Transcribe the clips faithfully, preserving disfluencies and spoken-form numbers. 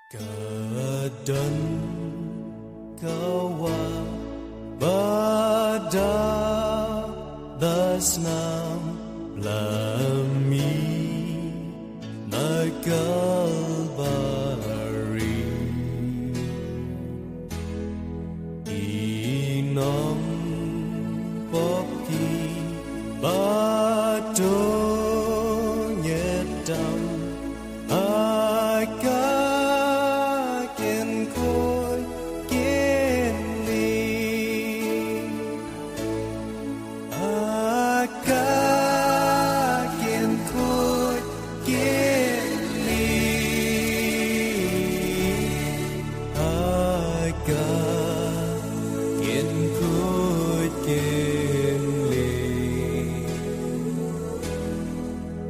Ka don ka wah ba dap da snam la mih na Kalbari. Ki nongpop kiba to ngiat tam ha ka kynkhoi kynlieh. Ha ka kynkhoi kynlieh. Ha ka kynkhoi kynlieh.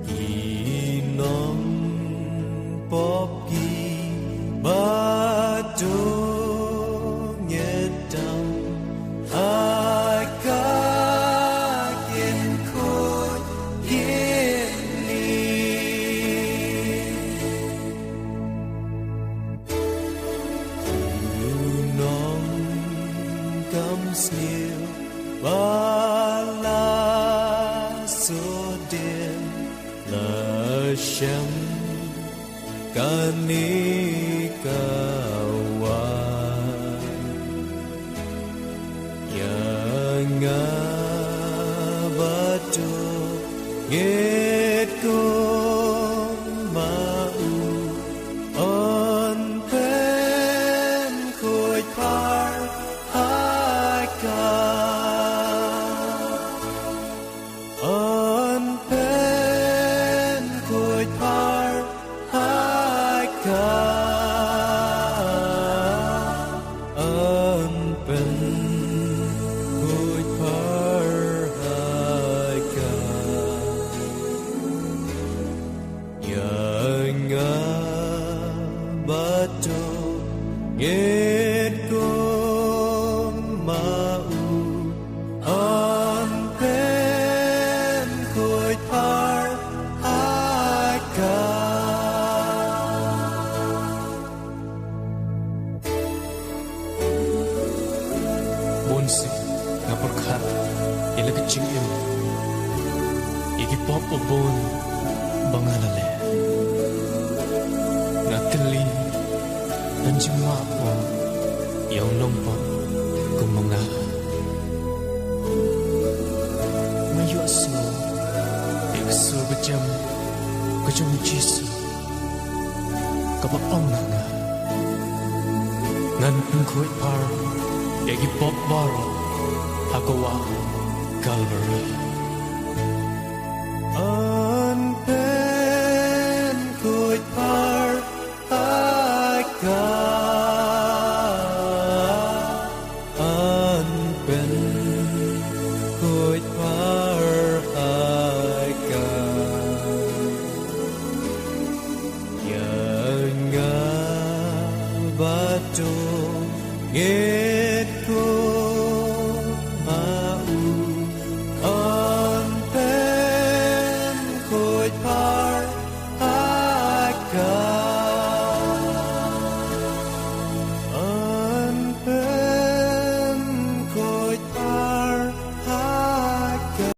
Ki nongpop kiba to ngiat tam ha ka kynkhoi kynlieh. U nongkam sniew ba la sodien la shem kane ka wah. Ïa nga ba to ngiat kum ma u, yn pynkhuid par ha ka. Yn pynkhuid par ha ka. Yn pynkhuid par ha ka. Ïa nga ba to ngiat kum ma u, yn pynkhuid par ha ka. Bun sien nga pyrkhat ïa la ka jingim, ïa ki pop ba bun ba nga la leh. Nga kylli, don jingma ong ïa u nongpop kum ma nga? Nga ïohsngew ïa ka sur ba jem ka jong u Jisu kaba ong ha nga, ngan pynkhuid par ïa ki pop baroh ha ka wah Kalbari.